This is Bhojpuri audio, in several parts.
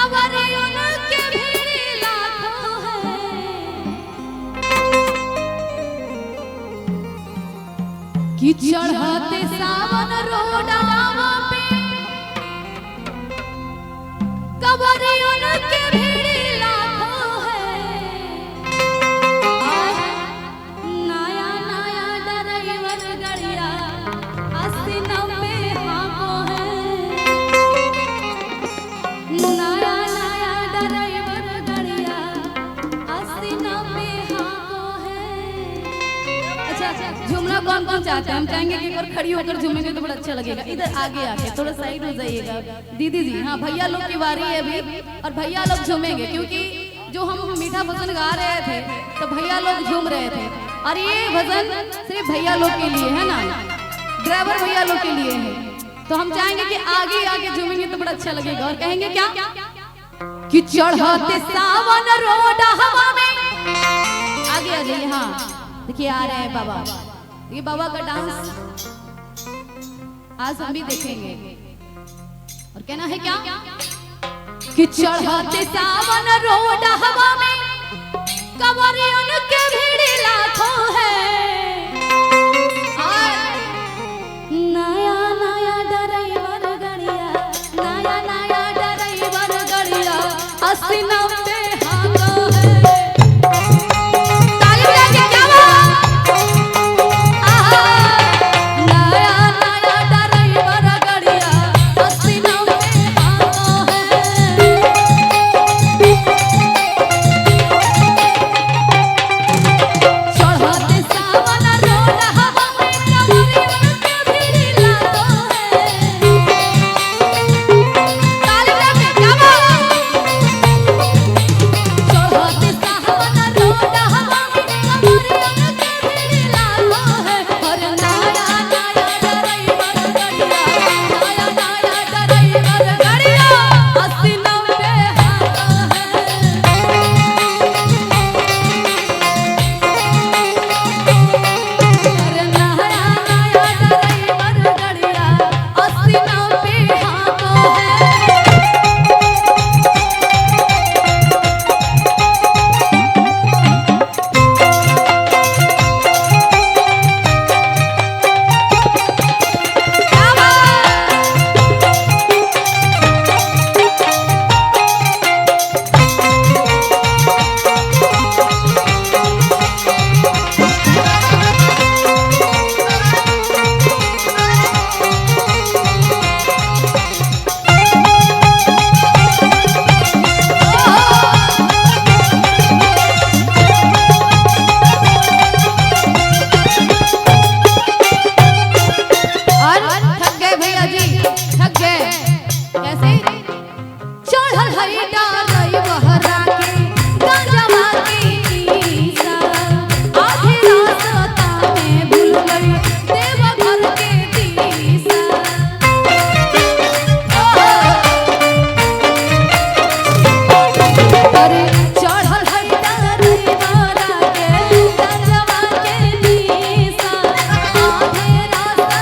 कंवरियों के भीड़ लाखों है। कि चढ़ते सावन रोडावा पे कंवरियों के भीड़ लाखों है। और नया नया ड्राइवर गड़िया 80-90 हाथों है। नया नया ड्राइवर गड़िया 80-90 हाथों है। अच्छा, झूमना कौन कौन चाहते हैं? हम चाहेंगे कि एक बार खड़ी होकर झूमेंगे तो बड़ा अच्छा लगेगा। इधर आगे आके थोड़ा साइड हो जाइएगा दीदी जी। हाँ, भैया लोग की बारी है अभी और भैया लोग झूमेंगे क्योंकि जो हम मीठा भजन गा रहे थे तो भैया लोग झूम रहे थे और ये भजन सिर्फ भैया लोग के लिए है ना, ड्राइवर भैया लोग के लिए है। तो हम चाहेंगे कि आगे आगे झूमेंगे तो बड़ा अच्छा लगेगा और कहेंगे क्या कि चढ़ते सावन रोड हवा में। आगे आ जाइए। हाँ देखिए आ रहे हैं बाबा, ये बाबा का डांस आज हम भी देखेंगे। और कहना है क्या कि चढ़ते सावन रोड हवा में कंवरियों के भीड़ लाखों है। और नया नया ड्राइवर गड़िया, नया नया ड्राइवर गड़िया 80-90 हाथों है। ताली बजा के क्या बात! आहा! नया नया ड्राइवर गड़िया 80-90 हाथों है। चढ़ते सावन रोड हवा में कंवरियों के भीड़ लाखों है। ताली बजा के क्या बात! चढ़ते सावन रोड हवा में कंवरियों के भीड़ लाखों है। और नया नया ड्राइवर गड़िया, नया नया ड्राइवर गड़िया 80-90 हाथों है। अरे नया नया ड्राइवर गड़िया 80-90 हाथों है। क्या बात! और थक गए भैया जी, थक गए। कैसे चढ़ल हई डारई बहरा के गांजवा के नीसा, आधी रास्ता में भूल गई देवघर के दिशा। अरे चढ़ल हई डारई बहरा के गांजवा के दिशा, आधे रास्ता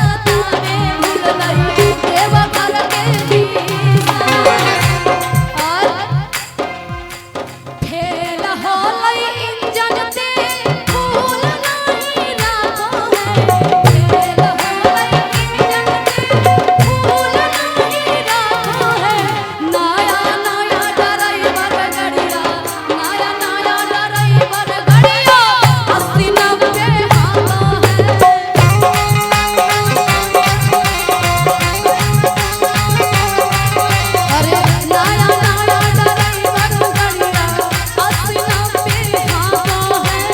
में भूल गई देवघर के दिशा। और फेल होलै इंजन ते फूल नहीं राखो है। फेल होलै इंजन ते फूल नहीं राखो है। नया नया ड्राइवर गड़िया, नया नया ड्राइवर गड़िया 80-90 हाथों है। अरे नया नया ड्राइवर गड़िया 80-90 हाथों है।